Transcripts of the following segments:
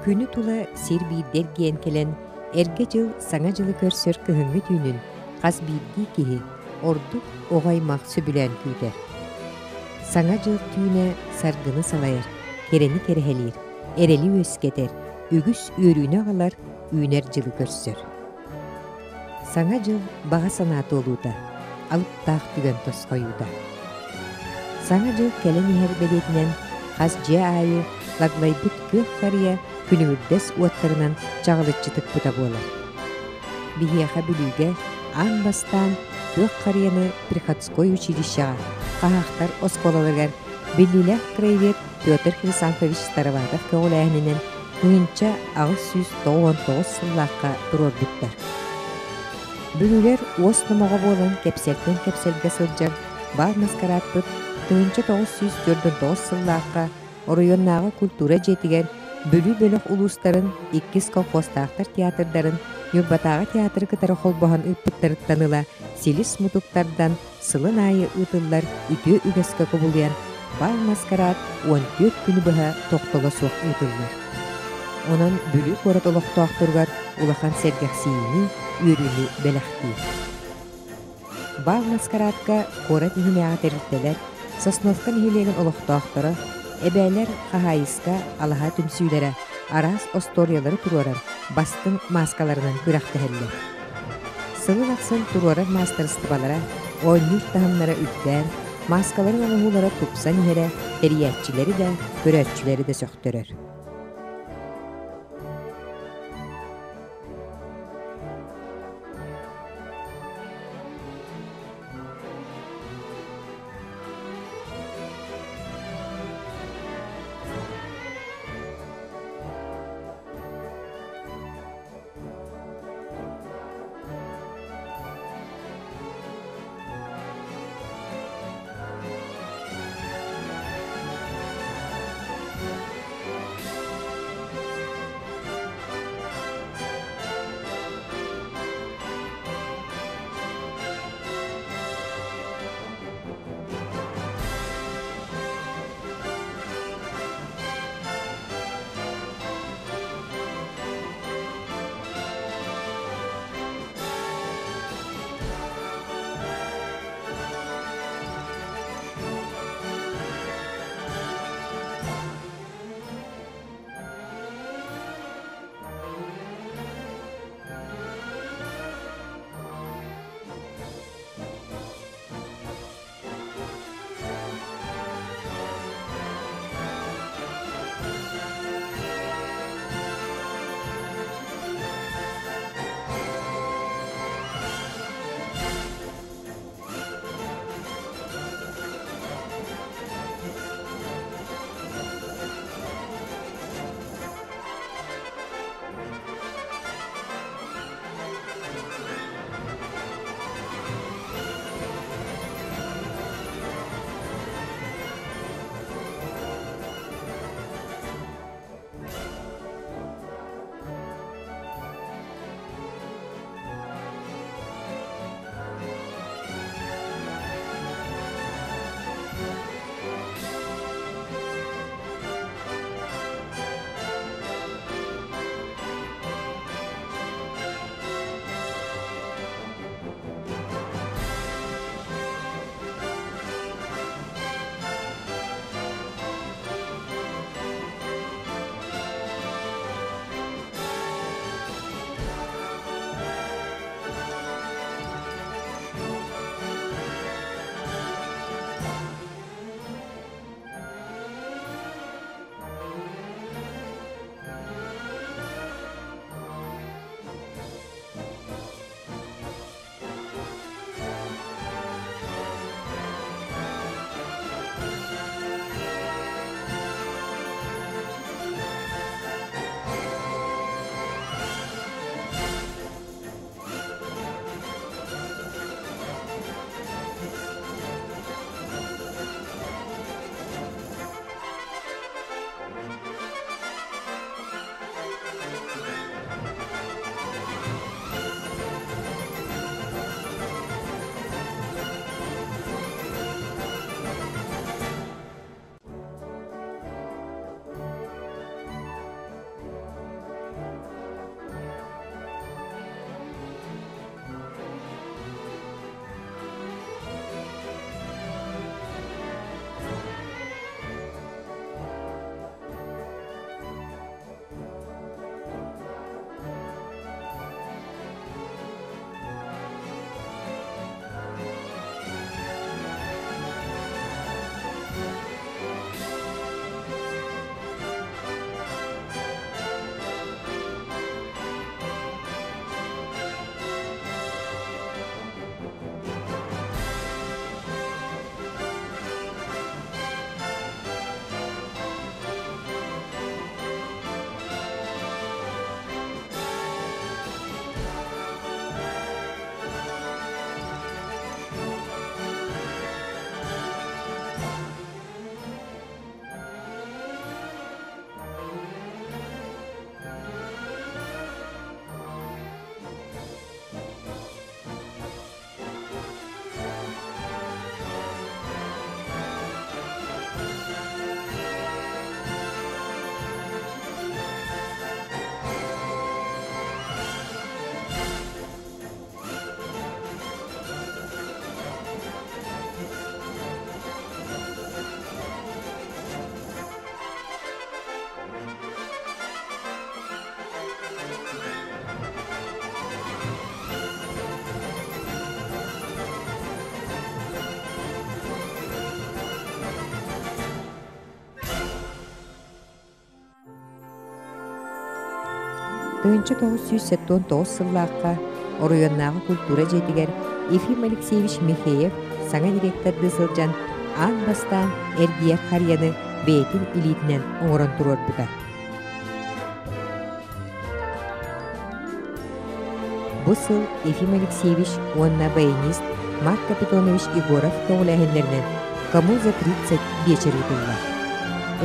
Күнү тула сир биирдэ эргийэн кэлэн, эргэ дьыл саҥа дьылы көрсөр кыһыҥҥы түүнүн хас биирдии киһи, ордук оҕо аймах сөбүлээн күүтэр. Саҥа дьыл түүнэ саргыны салайар, кэрэни кэрэһэлиир, эрэли үөскэтэр, үгүс үөрүүнү аҕалар үүнэр дьылы көрсөр. Саҥа дьыл баҕа санаа туолуута, алыптаах түгэн тосхойуута. Саҥа дьыл кэлэн иһэр бэлиэтинэн хас дьиэ аайы лаглайбыт күөх харыйа күлүмүрдэс уоттарынан чаҕылыччы тыкпыта буолар. Биһиэхэ Бүлүүгэ аан бастаан күөх харыйаны приходской училищеҕа, хаһаахтар оскуолаларыгар биллиилээх краевед Петр Хрисанфович Староватов көҕүлээһининэн 1899 сыллаахха туруорбуттар. Бүлүүлэр уос номоҕо буолан кэпсэлтэн кэпсэлгэ сылдьар баар маскарааппыт 1949 сыллаахха оройуоннааҕы культура дьиэтигэр Бүлүү бөлөх улуустарын иккис колхозтаахтар театрдарын Ньурбатааҕы театры кытары холбоһон ыыппыттарыттан ыла силис мутук тардан сылын аайы ыытыллар үтүө үгэскэ кубулуйан баал маскараат 14 күнү быһа тохтоло суох ыытыллар. Онон Бүлүү куорат олохтоохторугар улахан сэргэхсийиини, үөрүүнү бэлэхтиир. Баал маскараатка куорат иһинээҕи тэрилтэлэр, Сосновка нэһилиэгин олохтоохторо, эбээлэр хаһаайыска алаһа түмсүүлэрэ араас остуоруйалары туруоран бастыҥ мааскаларынан күрэхтэһэллэр. Сылын ахсын туруорар маастарыстыбалара, оонньуур таһымнара үрдээн, мааскаларын оҥоһуулара тупсан иһэрэ тэрийээччилэри да, көрөөччүлэри да сөхтөрөр. 1979 сыллаахха оройуоннааҕы культура дьиэтигэр Ефим Алексеевич Михеев саҥа директордыы сылдьан аан бастаан эргийэр харыйаны бэйэтин илиитинэн оҥорон туруорбута. Бу сыл Ефим Алексеевич уонна баянист Марк Капитонович Егоров көҕүлээһиннэринэн «Кому за 30» биэчэр ыытыллар.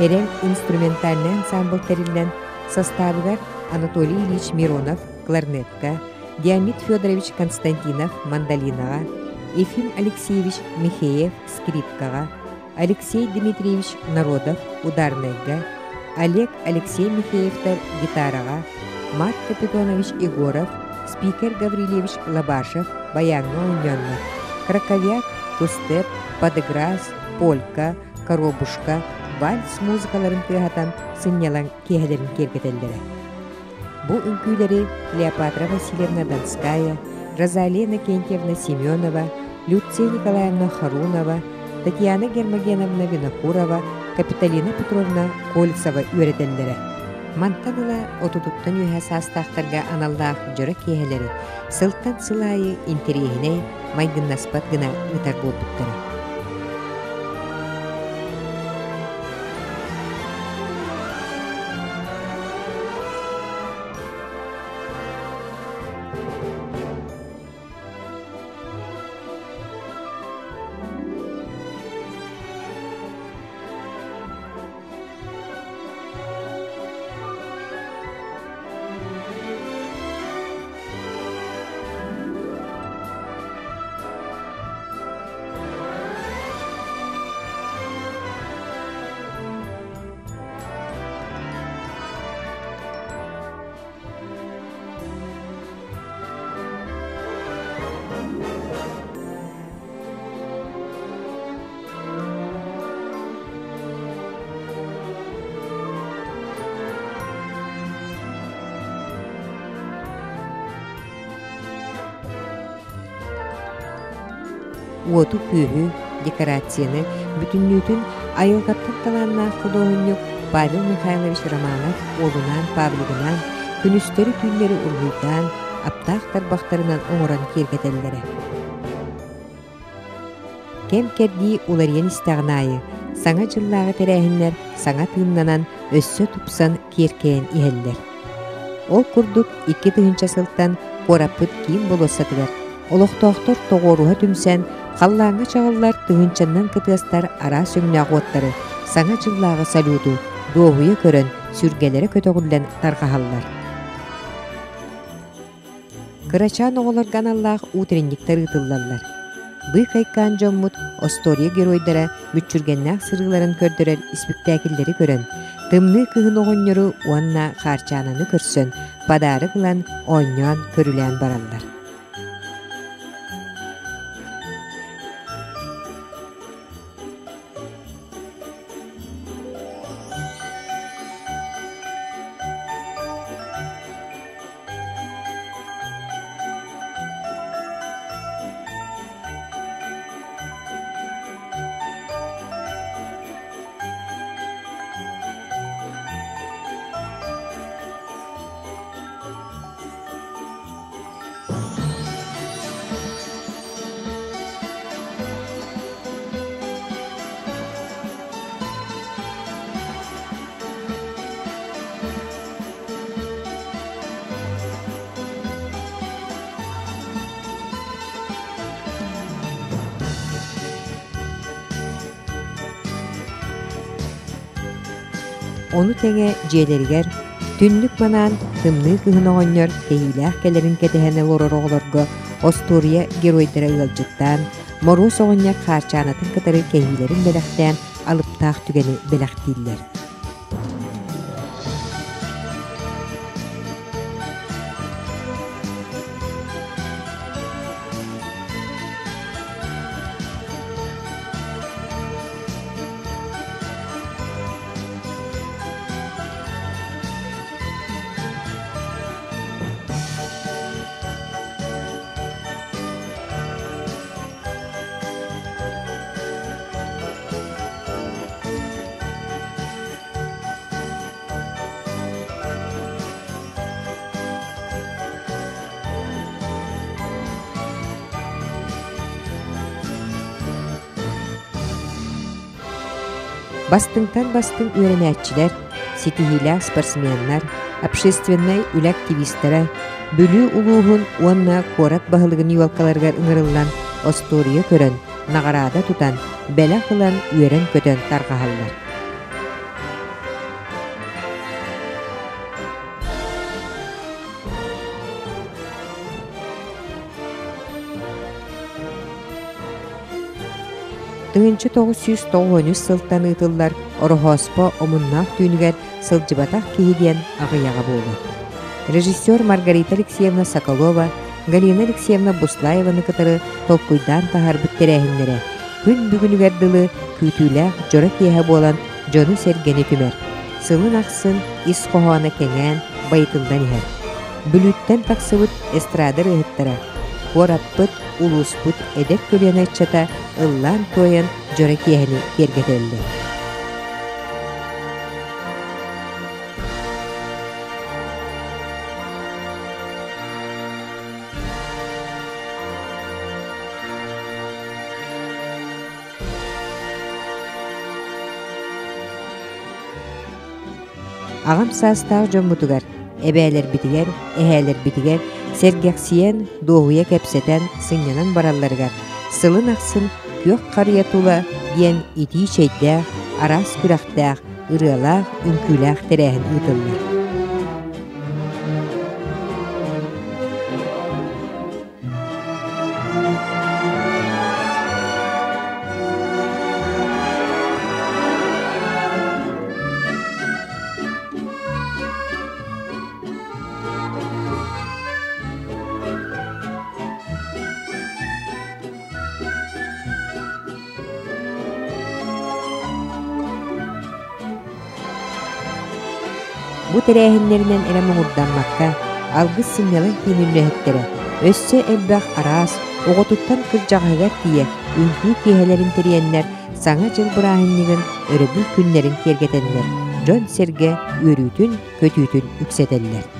Эрэл инструментальнай ансаамбыл тэриллэн, састаабыгар Анатолий Ильич Миронов кларнетка, Диамид Федорович Константинов мандолинаҕа, Ефим Алексеевич Михеев скрипкаҕа, Алексей Дмитриевич Народов ударнайга, Олег Алексей Михеевтар гитараҕа, Марк Капитонович Егоров, спикер Гаврильевич Лобашев баяҥҥа оонньооннор, краковяк, тустеп, подыграс, полька, коробушка, вальс музыкаларын тыаһатан сынньалаҥ киэһэлэрин киэргэтэллэрэ. Бу үҥкүүлэри Клеопатра Васильевна Донская, Розалия Иннокентьевна Семенова, Люция Николаевна Харунова, Татьяна Гермогеновна Винокурова, Капиталина Петровна Кольцева үөрэтэллэрэ. Мантан ыла отутуттан үөһэ саастаахтарга аналлаах дьоро киэһэлэри сылтан сыл аайы интэриэһинэй, майгыннаспат гына ыытар буолбуттара. Уоту-күөһү, декорацияны бүтүннүүтүн айылҕаттан талааннаах худуоһунньук Павел Михайлович Романов уолунаан Павлигынаан күнүстэри-түүннэри уруһуйдаан, аптаах тарбахтарынан оҥорон киэргэтэллэрэ. Кэм-кэрдии уларыйан истэҕин аайы Саҥа дьыллааҕы тэрээһиннэр саҥа тыыннанан, өссө тупсан, киэркэйэн иһэллэр. Ол курдук 2000 сылтан куораппыт киин болуоссатыгар олохтоохтор тоҕуоруһа түмсэн, халлааҥҥа чаҕыллар тыһыынчаннан кытыастар араас өҥнөөх уоттары, Саҥа дьыллааҕы салюту дуоһуйа көрөн, сүргэлэрэ көтөҕүллэн тарҕаһаллар. Кырачаан оҕолорго аналлаах утренниктар ыытыллаллар. Быыкайкаан дьоммут остуоруйа геройдара мүччүргэннээх сырыыларын көрдөрөр испиктээкиллэри көрөн, Тымныы кыһын оҕонньору уонна Хаарчаананы көрсөн, подарок ылан, оонньоон, көрүлээн бараллар. Ону тэҥэ дьиэлэригэр түннүк манаан тымныы кыһын оҕонньор кэһиилээх кэлэрин кэтэһэн олорор оҕолорго остуоруйа геройдара ыалдьыттаан, Моруос оҕонньор Хаарчаанатын кытары кэһиилэрин бэлэхтээн алыптаах түгэни бэлэхтииллэр. Бастыҥтан бастыҥ үөрэнээччилэр, ситиһиилээх спортсменнар, общественнай үлэ активистара Бүлүү улууһун уонна куорат баһылыгын елкаларыгар ыҥырыллан остуоруйа көрөн, наҕараада тутан, бэлэх ылан үөрэн-көтөн тарҕаһаллар. 1993 сылтан ыытыллар Ороһооспо омуннаах түүнүгэр сылдьыбатах киһи диэн аҕыйаҕа буолуо. Режиссер Маргарита Алексеевна Соколова Галина Алексеевна Буслаеваны кытары толкуйдаан таһаарбыт тэрээһиннэрэ күн бүгүнүгэр дылы күүтүүлээх дьоро киэһэ буолан дьону-сэргэни түмэр. Сылын ахсын ис хоһооно кэҥээн, байытыллан иһэр. Бүлүүттэн тахсыбыт эстрада ырыаһыттара, куораппыт, улууспут эдэр көлүөнэ ыччата ыллаан-туойан дьоро киэһэни киэргэтэллэр. Аҕам саастаах дьоммутугар, эбээлэрбитигэр, эһээлэрбитигэр сэргэхсийэн, дуоһуйа кэпсэтэн, сынньанан баралларыгар сылын ахсын күөх харыйа тула диэн итии чэйдээх, араас күрэхтээх, ырыалаах, үҥкүүлээх тэрээһин ыытыллар. Бу тэрээһиннэринэн эрэ муҥурдаммакка, алгыс сынньалаҥ киинин үлэһиттэрэ өссө элбэх араас, оҕотуттан кырдьаҕаһыгар тиийэ үҥкүү киэһэлэрин тэрийэннэр Саҥа дьыл бырааһынньыгын өрөбүл күннэрин киэргэтэннэр, дьон-сэргэ үөрүүтүн-көтүүтүн үксэтэллэр.